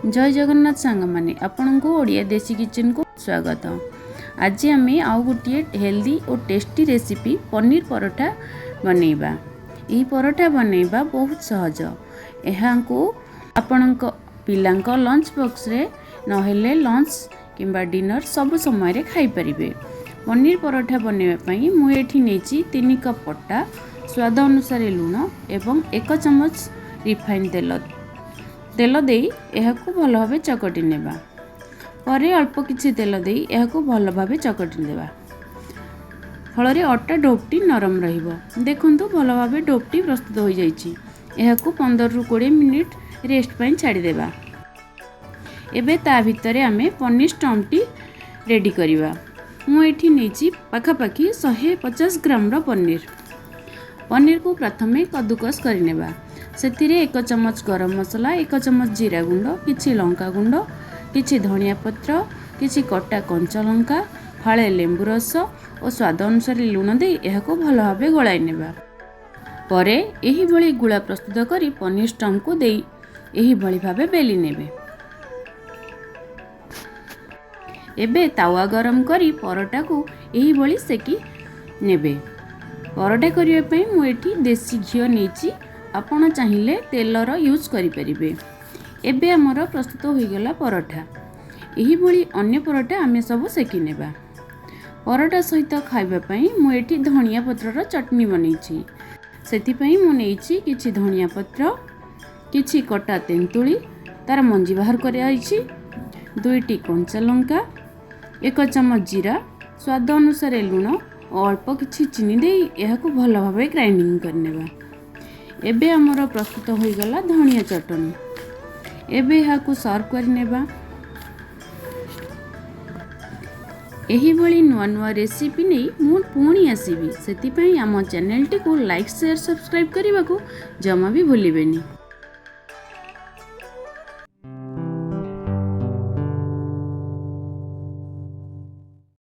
ଜୟ ଜଗନ୍ନାଥ ସାଙ୍ଗମାନେ, ଆପଣଙ୍କୁ ଓଡ଼ିଆ ଦେଶୀ କିଚେନକୁ ସ୍ୱାଗତ। ଆଜି ଆମେ ଆଉ ଗୋଟିଏ ହେଲ୍ଦି ଓ ଟେଷ୍ଟି ରେସିପି ପନିର ପରଠା ବନେଇବା। ଏହି ପରଠା ବନେଇବା ବହୁତ ସହଜ। ଏହାକୁ ଆପଣଙ୍କ ପିଲାଙ୍କ ଲଞ୍ଚ ବକ୍ସରେ ନହେଲେ ଲଞ୍ଚ କିମ୍ବା ଡିନର ସବୁ ସମୟରେ ଖାଇପାରିବେ। ପନିର ପରଠା ବନେଇବା ପାଇଁ ମୁଁ ଏଠି ନେଇଛି 3 କପ୍ ଅଟା, ସ୍ୱାଦ ଅନୁସାରେ ଲୁଣ ଏବଂ 1 ଚାମଚ ରିଫାଇନ୍ ତେଲ। ତେଲ ଦେଇ ଏହାକୁ ଭଲ ଭାବେ ଚକଟି ନେବା। ପରେ ଅଳ୍ପ କିଛି ତେଲ ଦେଇ ଏହାକୁ ଭଲ ଭାବେ ଚକଟି ଦେବା, ଫଳରେ ଅଟା ଡୋପ୍ଟି ନରମ ରହିବ। ଦେଖନ୍ତୁ, ଭଲ ଭାବେ ଡୋପ୍ଟି ପ୍ରସ୍ତୁତ ହୋଇଯାଇଛି। ଏହାକୁ 15ରୁ 20 ମିନିଟ୍ ରେଷ୍ଟ ପାଇଁ ଛାଡ଼ିଦେବା। ଏବେ ତା ଭିତରେ ଆମେ ପନିର ଷ୍ଟମ୍ପଟି ରେଡ଼ି କରିବା। ମୁଁ ଏଠି ନେଇଛି ପାଖାପାଖି 150 ଗ୍ରାମର ପନିର। ପନିରକୁ ପ୍ରଥମେ କଦୁକସ କରିନେବା। ସେଥିରେ 1 ଚାମଚ ଗରମ ମସଲା, 1 ଚାମଚ ଜିରା ଗୁଣ୍ଡ, କିଛି ଲଙ୍କା ଗୁଣ୍ଡ, କିଛି ଧନିଆ ପତ୍ର, କିଛି କଟା କଞ୍ଚା ଲଙ୍କା, ଫାଳେ ଲେମ୍ବୁ ରସ ଓ ସ୍ୱାଦ ଅନୁସାରେ ଲୁଣ ଦେଇ ଏହାକୁ ଭଲ ଭାବେ ଗୋଳାଇ ନେବା। ପରେ ଏହିଭଳି ଗୁଳା ପ୍ରସ୍ତୁତ କରି ପନିର ଷ୍ଟମ୍ପକୁ ଦେଇ ଏହିଭଳି ଭାବେ ବେଲି ନେବେ। ଏବେ ତାୱା ଗରମ କରି ପରଟାକୁ ଏହିଭଳି ସେକି ନେବେ। ପରଟା କରିବା ପାଇଁ ମୁଁ ଏଠି ଦେଶୀ ଘିଅ ନେଇଛି, ଆପଣ ଚାହିଁଲେ ତେଲର ୟୁଜ୍ କରିପାରିବେ। ଏବେ ଆମର ପ୍ରସ୍ତୁତ ହୋଇଗଲା ପରଠା। ଏହିଭଳି ଅନ୍ୟ ପରଟା ଆମେ ସବୁ ସେକି ନେବା। ପରଟା ସହିତ ଖାଇବା ପାଇଁ ମୁଁ ଏଠି ଧନିଆ ପତ୍ରର ଚଟଣି ବନେଇଛି। ସେଥିପାଇଁ ମୁଁ ନେଇଛି କିଛି ଧନିଆ ପତ୍ର, କିଛି କଟା ତେନ୍ତୁଳି, ତାର ମଞ୍ଜି ବାହାର କରାଯାଇଛି, 2ଟି କଞ୍ଚା ଲଙ୍କା, 1 ଚାମଚ ଜିରା, ସ୍ୱାଦ ଅନୁସାରେ ଲୁଣ ଓ ଅଳ୍ପ କିଛି ଚିନି ଦେଇ ଏହାକୁ ଭଲ ଭାବେ ଗ୍ରାଇଣ୍ଡିଙ୍ଗ କରିନେବା। ଏବେ ଆମର ପ୍ରସ୍ତୁତ ହୋଇଗଲା ଧନିଆ ଚଟଣି। ଏବେ ଏହାକୁ ସର୍ଭ କରିନେବା। ଏହିଭଳି ନୂଆ ନୂଆ ରେସିପି ନେଇ ମୁଁ ପୁଣି ଆସିବି। ସେଥିପାଇଁ ଆମ ଚ୍ୟାନେଲଟିକୁ ଲାଇକ୍, ସେୟାର, ସବସ୍କ୍ରାଇବ୍ କରିବାକୁ ଜମା ବି ଭୁଲିବେନି।